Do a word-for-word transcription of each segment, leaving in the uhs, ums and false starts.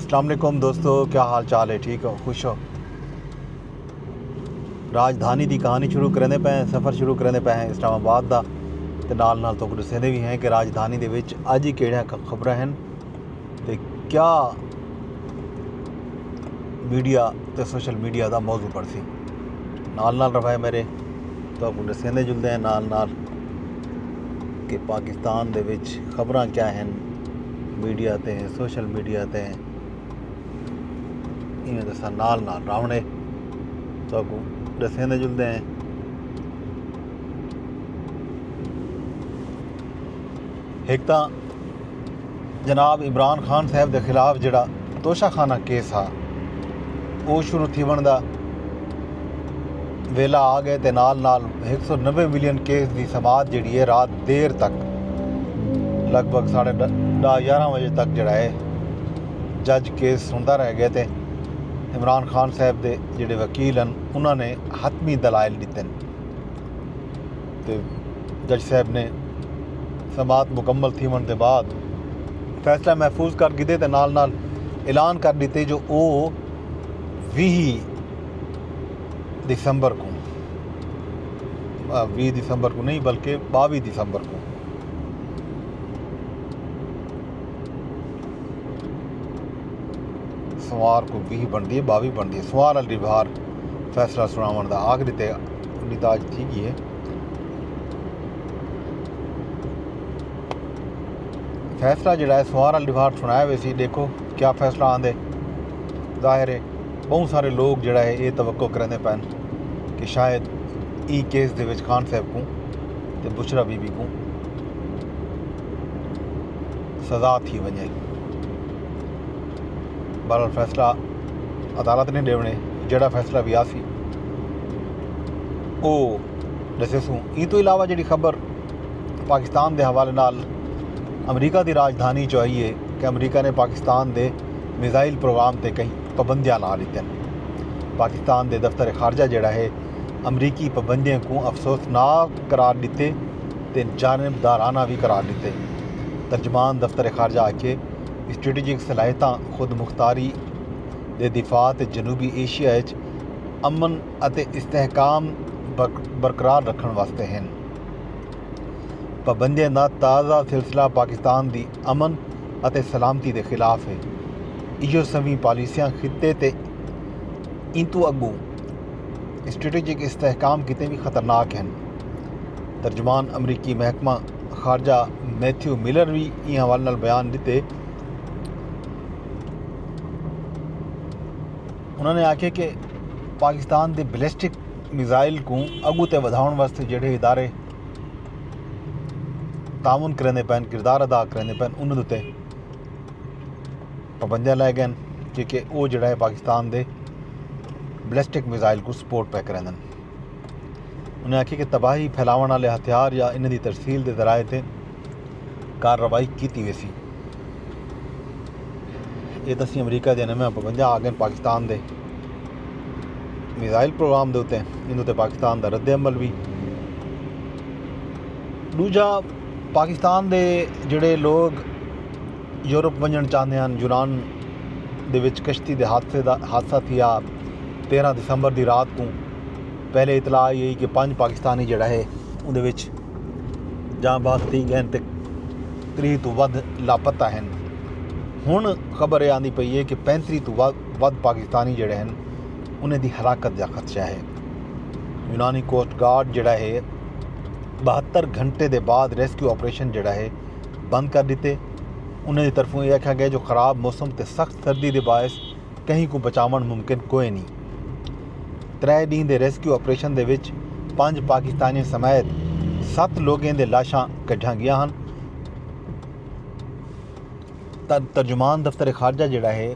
السلام علیکم دوستو، کیا حال چال ہے؟ ٹھیک ہو؟ خوش ہو؟ راجدھانی دی کہانی شروع کریندے پئے ہیں، سفر شروع کریندے پئے ہیں اسلام آباد دا، تے نال نال تہاکوں ݙسیندے وی ہیں کہ راجدھانی دے وچ اڄ ہی کیڑھیاں ک-، خبراں ہن تے کیا میڈیا تے سوشل میڈیا دا موضوع بݨسی۔ نال نال رہوے میرے، تہاکوں ݙسیندے جلدے ہیں نال نال کہ پاکستان دے وچ خبراں کیا ہن، میڈیا تے ہیں، سوشل میڈیا تے ہیں۔ ایویں تساں نال نال راوݨے تہاکوں ݙسیندے جلدے ہیں۔ ہک تاں جناب عمران خان صاحب دے خلاف جڑا توشہ خانہ کیس ہا، او شروع تھیوݨ دا ویلا آ ڳئے تے نال نال ہک سو نوے ملین کیس دی سماعت جڑی ہے، رات دیر تک، لگ بھگ ساڑھے ݙاہ، یارہاں وجے تک جڑا ہے، جج کیس سݨدا رہ ڳئے تے عمران خان صاحب دے جڑے وکیل ہن، انہاں نے حتمی دلائل ݙتن۔ تے جج صاحب نے سماعت مکمل تھیوݨ دے بعد فیصلہ محفوظ کر گھدے تے نال نال اعلان کر ݙتے جو او ویہہ دسمبر کوں، آ، ویہہ دسمبر کوں نہیں بلکہ ٻاویہہ دسمبر کوں، سوار کوں ویہہ بݨدی ہے، ٻاویہہ بݨدی ہے، سوار آلی ݙیہاڑ فیصلہ سݨاوݨ دا آکھ ݙتے، اݙی تاں اڄ تھی ڳئی ہے۔ فیصلہ جڑا ہے سوار آلی ݙیہاڑ سݨایا ویسی، ݙیکھو کیا فیصلہ آندے۔ ظاہر ہے ٻہوں سارے لوگ جڑا ہے اے توقع کریندے پئن کہ شاید ایں کیس دے وچ خان صاحب کوں تے بشریٰ بی بی کوں سزا تھی ونڄے۔ بہرحال فیصلہ عدالت نے ݙیوݨے، جیڑھا فیصلہ وی آسی او ݙسیسوں۔ ایں توں علاوہ جیڑھی خبر پاکستان دے حوالے نال امریکہ دی راجدھانی چوں آئی ہے کہ امریکہ نے پاکستان دے میزائل پروگرام تے کہیں پابندیاں لا ݙتن۔ پاکستان دے دفتر خارجہ جیڑھا ہے امریکی پابندیاں کوں افسوسناک قرار ݙتے تے جانبدارانہ وی قرار ݙتے۔ ترجمان دفتر خارجہ آکھیے اسٹریٹجک صلاحیتاں، خود مختاری دے دفاع تے جنوبی ایشیا اچ امن اتے استحکام برق-، برقرار رکھݨ واسطے ہن۔ پابندیاں دا تازہ سلسلہ پاکستان دی امن اتے سلامتی دے خلاف ہے۔ ایہو سویں پالیسیاں خطے تے اینتوں اڳوں اسٹریٹجک استحکام کیتے وی خطرناک ہن۔ ترجمان امریکی محکمہ خارجہ میتھیو ملر وی ایں حوالے نال بیان ݙتے۔ انہاں نے آکھیا کہ پاکستان دے بیلسٹک میزائل کوں اڳوں تے ودھاوݨ واسطے جیڑھے ادارے تعاون کریندے پئن، کردار ادا کریندے پئن، انہاں دے اتے پابندیاں لائے ڳئن، کیونکہ او جیڑھا ہے پاکستان دے بیلسٹک میزائل کوں سپورٹ پئے کریندن۔ انہاں آکھیا کہ تباہی پھیلاوݨ آلے ہتھیار یا انہاں دی ترسیل دے ذرائع تے کارروائی کیتی ویسی۔ اے تاں سی امریکہ دیاں نویاں پابندیاں آ ڳئن پاکستان دے میزائل پروگرام دے اتے، ایندے اتے پاکستان دا رد عمل وی۔ ݙوجھا، پاکستان دے جڑے لوگ یورپ ونڄݨ چاہندے ہن، یونان دے وچ کشتی دے حادثے دا، حادثہ تھیا تیرہاں دسمبر دی رات کوں۔ پہلے اطلاع آئی ہئی کہ پنج پاکستانی جڑا ہے اوندے وچ جاں بحق تھی ڳئن تے تریہہ توں ودھ لاپتہ ہن۔ ہݨ خبر اے آندی پئی ہے کہ پینتریہہ توں ودھ، ودھ پاکستانی جڑے ہن انہیں دی ہلاکت دا خدشہ ہے۔ یونانی کوسٹ گارڈ جڑا ہے ٻہتر گھنٹے دے بعد ریسکیو آپریشن جڑا ہے بند کر ݙتے۔ انہاں دی طرفوں اے آکھیا ڳئے جو خراب موسم تے سخت سردی دے باعث کہیں کوں بچاوݨ ممکن کوئے نی۔ ترے ݙینھ دے ریسکیو آپریشن دے وچ پنج پاکستانیاں سمیت ست لوگیں دے لاشاں کڈھیاں ڳیاں ہن۔ تر-، ترجمان دفتر خارجہ جیڑھا ہے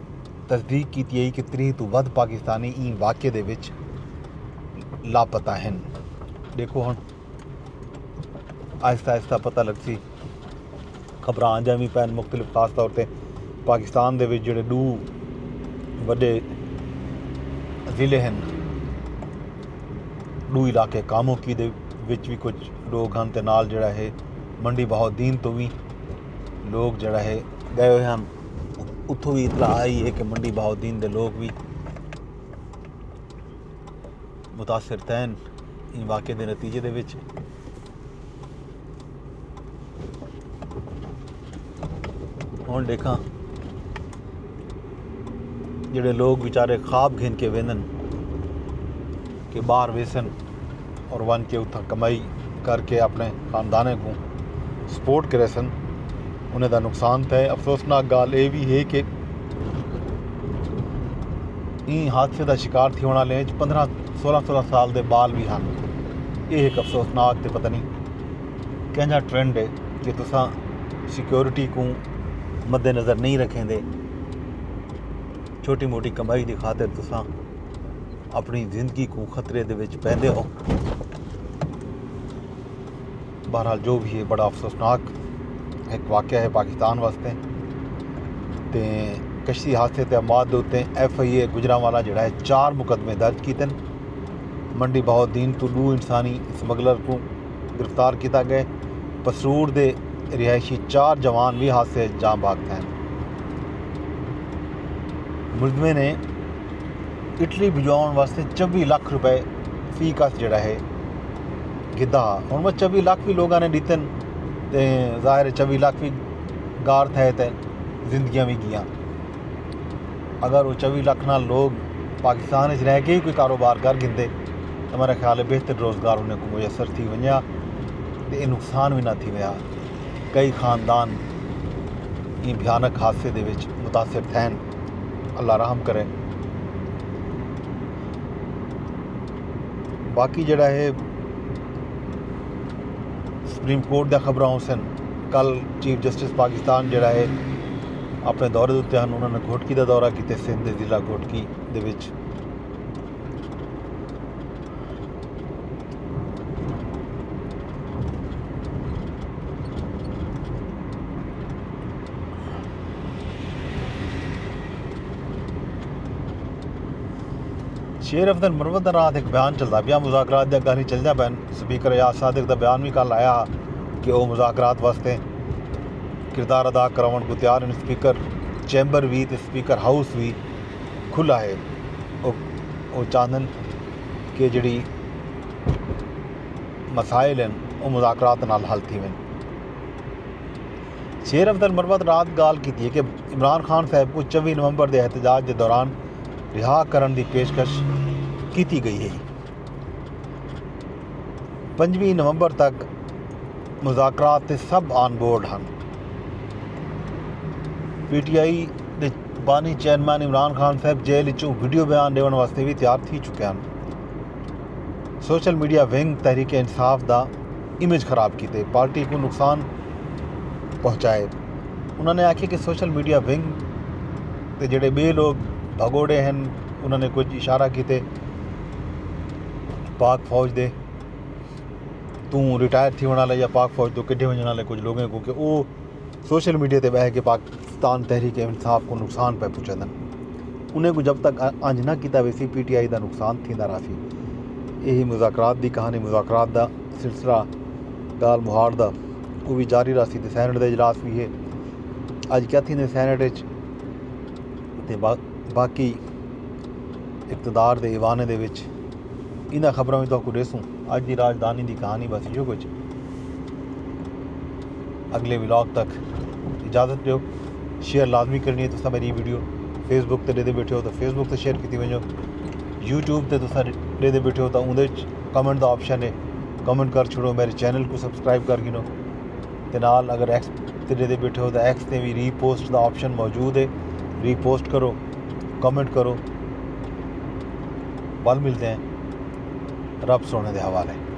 تصدیق کیتی ہئی کہ تریہہ توں ودھ پاکستانی ایں واقعے دے وچ لاپتہ ہن۔ ݙیکھو ہݨ آہستہ آہستہ پتہ لڳسی۔ خبراں آندیاں وی پئن مختلف، خاص طور تے پاکستان دے وچ جڑے ݙو وݙے ضلع ہن، ݙو علاقے کاموکی دے وچ وی کجھ لوگ ہن تے نال جڑا ہے منڈی بہاؤالدین توں وی لوگ جڑا ہے ڳئے ہوئے ہن۔ اتھوں وی اطلاع آئی ہے کہ منڈی بہاؤالدین دے لوگ وی متاثر تھین ان واقعے دے نتیجے دے وچ۔ ہن ݙیکھاں جیڑھے لوگ وچارے خواب گھن کے ویندن کہ ٻاہر ویسن اور ونڄ کے اتھاں کمائی کر کے اپݨے خاندانیں کوں سپورٹ کریسن، انہیں دا نقصان تھئے۔ افسوسناک ڳالھ اے وی ہے کہ ایں حادثے دا شکار تھیوݨ آلیاں اچ پندرہ، سولہ سولہ سال دے ٻال وی ہن۔ اے ہک افسوسناک تے پتہ نی کینجھا ٹرینڈ ہے کہ تساں سیکیورٹی کوں مد نظر نہیں رکھیندے، چھوٹی موٹی کمائی دی خاطر تساں اپݨی زندگی کوں خطرے دے وچ پیندے ہو۔ بہرحال جو بھی ہے، بڑا افسوسناک ہک واقعہ ہے پاکستان واسطے۔ تے کشتی حادثے تے اموات دے اتے ایف آئی اے گوجرانوالہ جیڑھا ہے، چار مقدمے درج کیتن۔ منڈی بہاؤالدین توں ݙو انسانی سمگلر کوں گرفتار کیتا ڳئے۔ پسرور دے رہائشی چار جوان وی حادثے اچ جاں بحق تھئن۔ ملزمیں نے اٹلی بھجواوݨ واسطے چووی لکھ روپے فی کس جیڑھا ہے گھدا ہا۔ ہݨ بس چووی لکھ وی لوگاں نے ݙتن تے ظاہر ہے چووی لکھ وی گار تھئے تے زندگیاں وی ڳیاں۔ اگر او چووی لکھ نال لوگ پاکستان اچ رہ کے ہی کوئی کاروبار کر گھندے تاں میرا خیال ہے بہتر روزگار انہیں کوں میسر تھی ونڄے ہا تے اے نقصان وی نہ تھیوے ہا۔ کئی خاندان ایں بھیانک حادثے دے وچ متاثر تھین۔ اللہ رحم کرے۔ باقی جیڑھا ہے سپریم کورٹ دیاں خبراں ہوسن۔ کل چیف جسٹس پاکستان جیڑھا ہے اپݨے دورے دے اتے ہن، انہاں نے گھوٹکی دا دورہ کیتے، سندھ دے ضلع گھوٹکی دے وچ۔ شیر افضل مروت دا رات ہک بیان چلدا پیا، مذاکرات دیاں ڳالھیں چلدیاں پئن۔ سپیکر ایاز صادق دا بیان وی کل آیا ہا کہ او مذاکرات واسطے کردار ادا کراوݨ کوں تیار ہن۔ سپیکر چیمبر وی تے سپیکر ہاؤس وی کھلا ہے۔ او، او چاہندن کہ جیڑھی مسائل ہن، او مذاکرات نال حل تھیون۔ شیر افضل مروت رات ڳالھ کیتی ہے کہ عمران خان صاحب کوں چووی نومبر دے احتجاج دے دوران رہا کرݨ دی پیشکش کیتی ڳئی ہے۔ پنجویں نومبر تک مذاکرات تے سب آن بورڈ ہن۔ پی ٹی آئی دے بانی چیئرمین عمران خان صاحب جیل اچوں ویڈیو بیان ݙیوݨ واسطے وی تیار تھی چکے ہن۔ سوشل میڈیا ونگ تحریک انصاف دا امیج خراب کیتے، پارٹی کوں نقصان پہنچائے۔ انہاں نے آکھیا کہ سوشل میڈیا ونگ تے جیڑھے ٻئے لوگ بھگوڑے ہن، انہاں نے کجھ اشارہ کیتے پاک فوج دے توں ریٹائر تھیوݨ آلے یا پاک فوج توں کڈھے ونڄݨ آلے کجھ لوگیں کوں کہ او سوشل میڈیا تے ٻہہ کے پاکستان تحریک انصاف کوں نقصان پئے پڄاندن۔ انہیں کوں جب تک انج نہ کیتا ویسی، پی ٹی آئی دا نقصان تھیندا رہسی۔ ایہی مذاکرات دی کہانی، مذاکرات دا سلسلہ ڳالھ مہاڑ دا، او وی جاری رہسی تے سینیٹ دا اجلاس وی ہے۔ اڄ کیا تھیندے سینیٹ اچ تے با-، باقی اقتدار دے ایوانے دے وچ انہاں خبراں وی تہاکوں ݙیسوں۔ اڄ دی راجدھانی دی کہانی بس ایہو کجھ۔ اڳلے ولاگ تک اجازت ݙیو۔ شیئر لازمی کرݨی ہے تساں میری ویڈیو فیس بک تے ݙیہدے ٻیٹھے ہو تاں فیس بک تے شیئر کیتی ونڄو۔ یوٹیوب تے تساں ݙیہدے ٻیٹھے ہو تاں اوندے وچ کمنٹ دا آپشن ہے، کمنٹ کر چھوڑو، میرے چینل کوں سبسکرائب کر گھنو۔ تے نال اگر ایکس تے ݙیہدے ٻیٹھے ہو تاں ایکس تے وی ری پوسٹ دا آپشن موجود ہے، ری پوسٹ کرو، کمنٹ کرو۔ ول ملدے ہیں رب سوہݨے دے حوالے۔